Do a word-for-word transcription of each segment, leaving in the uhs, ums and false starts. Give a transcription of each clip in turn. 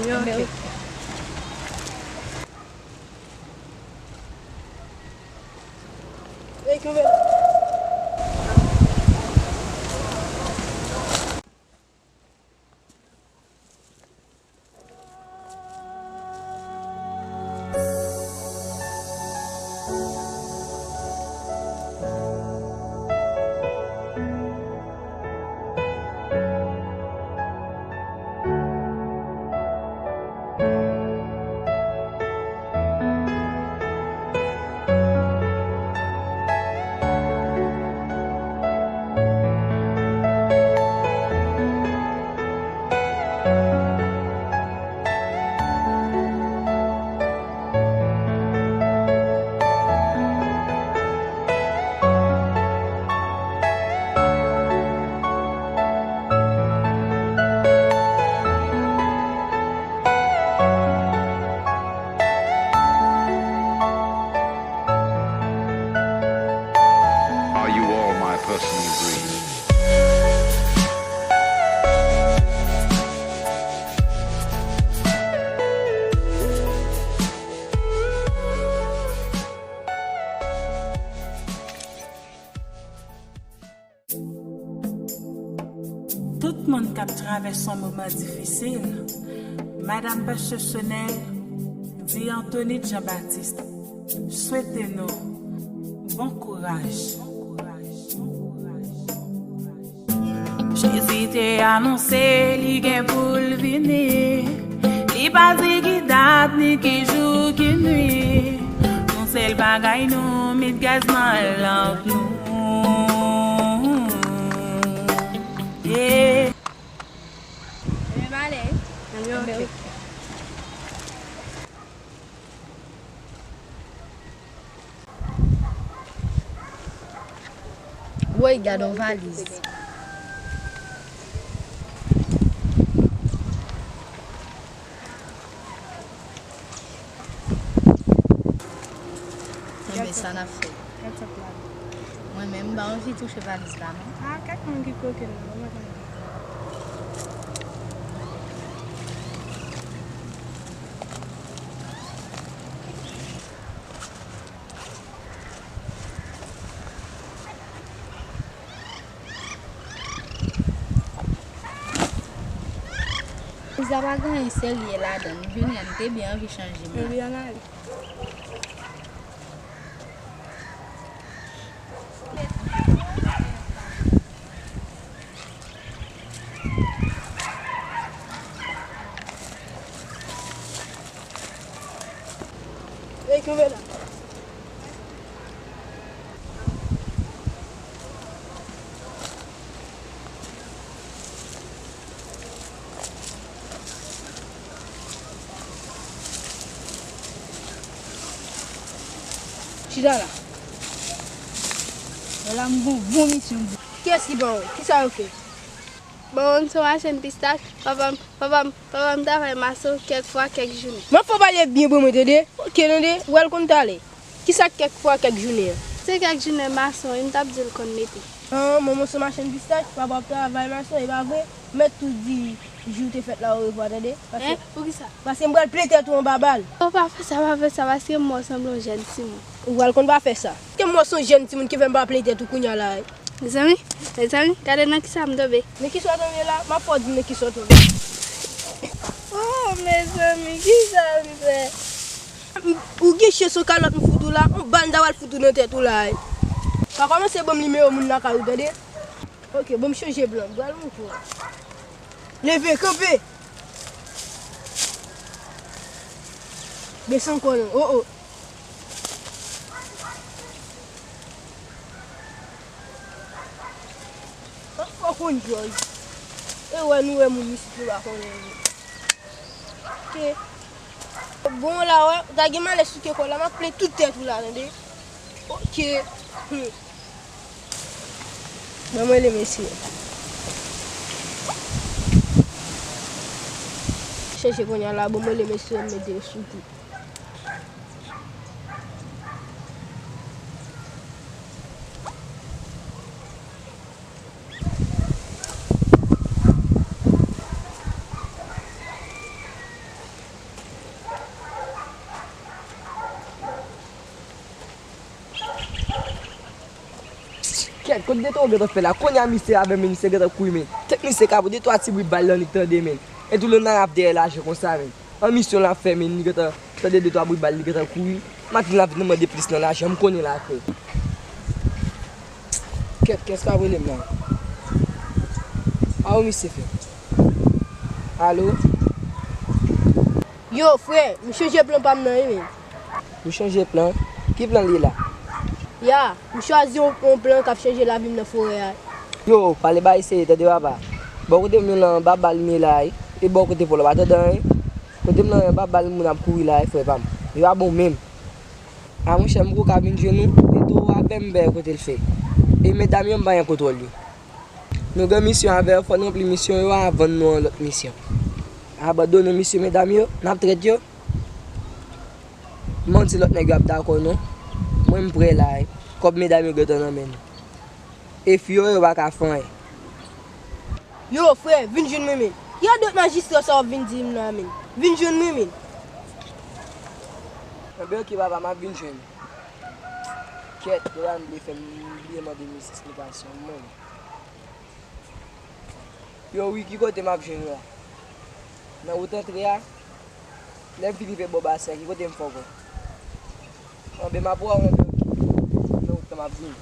Ok. Are you all my personal dreams? Tout moun k ap travèse yon moman difisil, Madanm Pastè Chanel di Anthony Jean Baptiste swete nou bon kouraj. Jezi te anonse li gen pou l vini. Li pa di ki dat ni ki jou ki nwi. Yon sèl bagay nou met gaz nan lanp nou. Yeah. Ebyen, m ale wi. Ebyen, ok. Woy, gad yon valiz. Enben, sa n ap fè? Gad sa k ladan. Mwen menm, m pa anvi touche valiz la, non. A, kèk moun ki kwoke l la, mwen pa konn. Valiz la pa gen anyen serye ladan l. M vin la, m te byen anvi chanje m la. Ebyen, ann ale. Ey, kenbe la. Chita la. Wè la, m gon bon misyon pou ou. Kiyès ki pa wè? Kisa yo fè? Bon, m se machann pistach. Papa m, papa m, papa m travay mason kèk fwa, kèk jounen. M ap fè w pale byen pou mwen, tande? Oke, tande? Ou pral konn talè. Kisa k kèk fwa, kèk jounen an? Se kèk jounen mason, wi, m t ap di l konn mete. An, manman w se machann pistach, papa w ap travay mason, e pa vre? Mèt tou di jou te fèt la orevwa, tande? Paske, en? Poukisa? Paske m pral plen tèt ou anba bal. Non, pa fè sa, pa fè sa, paske m wè w sanble yon jèn timoun. Ou pral konn pa fè sa. Ke m wè w se yon jèn timoun ki fè m pa plen tèt ou kounye a la. Mezanmi, mezanmi, gade nan kisa m tonbe. Nan kisa w tonbe la? M ap fè w di m nan kisa w tonbe. Oh, mezanmi, kisa m fè? Ou gen chans yon kalòt m fout ou la, yon bal m ta pral fout ou nan tèt ou la. Pa kòmanse ban m nimewo moun lakay ou, tande? Oke, bon, m chanje plan, m pral montre w. Leve, kanpe! Bese ankò non, oh, oh. Fò w konn jòj. E wè nou wè moun isit nou pa konnen yo. Oke. Bon la wè, ou ta gen malè souke kò w la, m ap plen tout tèt ou la, tande. Oke. Hmm. Ban m rele mesye. Chèche kounye a la, ban m rele mesye, m mete yo sou kou. Kote de twa w gentan fè la? Kounye a misye avè m, misye gentan kouri, men. Tèt misye kabrit, de twa ti bri bal l annik tande, men. E tou Leonard ap dèyè lajan konsa, men. An misyon l ap fè, men, li gentan tande de twa bri bal, li gentan kouri. Maten l ap vin mande plis nan lajan, m konnen l ap fè. Kèt, kiyès k ap rele m la? A, wi, misye fè. Alo? Yo, frè, m chanje plan pa m nan, wi, men. Ou chanje plan? Ki plan l ye la? Ya, m chwazi yon, yon plan k ap chanje lavi m nan forè a. Yo, pale bay serye, tande papa. Bò kote m lan, anba bal m ye la, wi. E bò kote pa w la, pa tande anyen. Kote m lan, anba bal moun ap kouri la, wi, frè pa m. Li pa bon menm. A, monchè, m poko ka vin jwenn ou. E towo avè m, m pa wè kote l fè. E medam yo, m pa gen kontwòl yo. Nou gen misyon avè yo, fò n ranpli misyon yo anvan n nan yon lòt misyon. Abandone misyon medam yo, n ap trèt yo. Manti lòt nèg yo ap dakò non. Mwen m prè la, wi. Kòb medam yo gentan nan men nou. E fi yo, yo pa ka fè anyen. Yo, frè, vin jwenn mwen, men. Ki radòt majistra sa w ap vin di m la, men? Vin jwenn mwen, men. Enben, oke, papa, m ap vin jwenn ou. Kèt, Loran vle fè m bliye mande misye esplikasyon, mwen. Yo, wi, ki kote m ap jwenn ou la? Nan wout antre a? Lè m fin rive bò basè a, ki kote m fè w pran? Anben, m ap wè w anben, oke. Nan wout lan, m ap vini.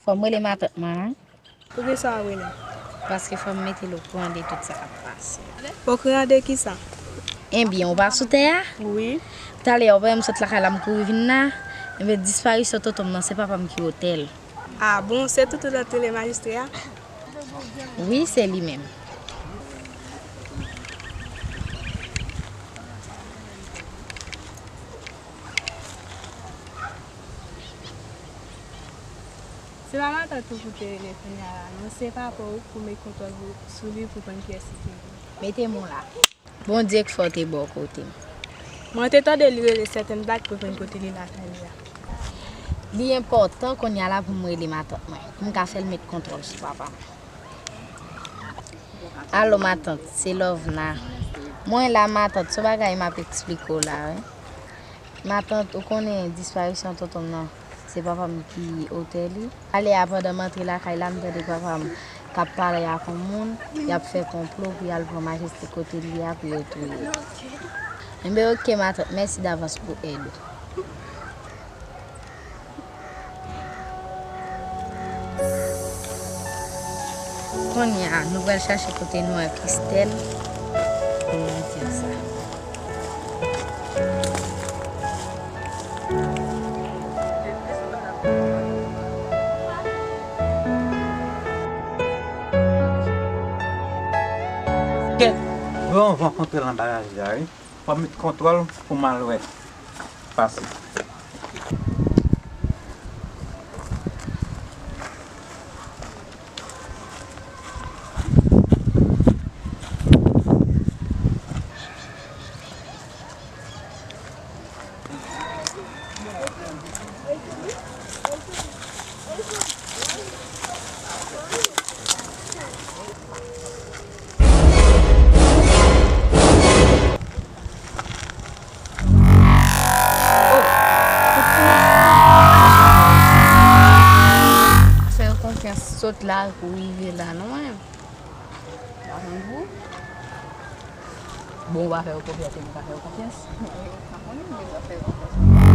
Fò m rele matant mwen an. Poukisa w ap rele m? Paske fò m mete l okouran de tout sa k ap pase. Okouran de kisa? Ebyen, ou pa sou tè a? Wi. Talè a, ou pa wè m sot lakay la, m kouri vin la? Ebyen, disparisyon tonton m nan, se papa m ki otè l. A bon, se tonton nan tele majistra a? Wi, se li menm. Se pa matant ou pou te rele kounye a la, non, se papa w pou met kontwòl pou, sou li pou konn kiyès li te ye. Mete m la. Bondye k fè w te bò kote m. Mwen te tande li rele sètèn blag pou jwenn kote li lakay li a. Li enpòtan kounye a la pou m rele matant mwen, pou m ka fè l met kontwòl sou papa m. Alo, matant, se Lovna. Mwen la, matant, se yon bagay m ap eksplike w la, wi. Matant, ou konnen disparisyon tonton m nan, se papa m ki otè li. Talè a, pandan m antre lakay la, m tande papa m k ap pale ak yon moun, y ap fè konplo pou y al pran majeste kote l ye a pou yo touye l. Enben, oke, matant, mèsi davans pou èd ou. Kounye a, nou pral chache kote nou wè Christelle pou nou di l sa. Kèt! Bon, van kontre nan bagay la, wi. Fò m met kontwòl pou m al wè. Pase. Sot la pou rive la non, mwen pa konn pou. Bon, ou pa fè yo konfyans, ou pa fè yo konfyans. Ou pa konnen, men sa fè yo konfyans.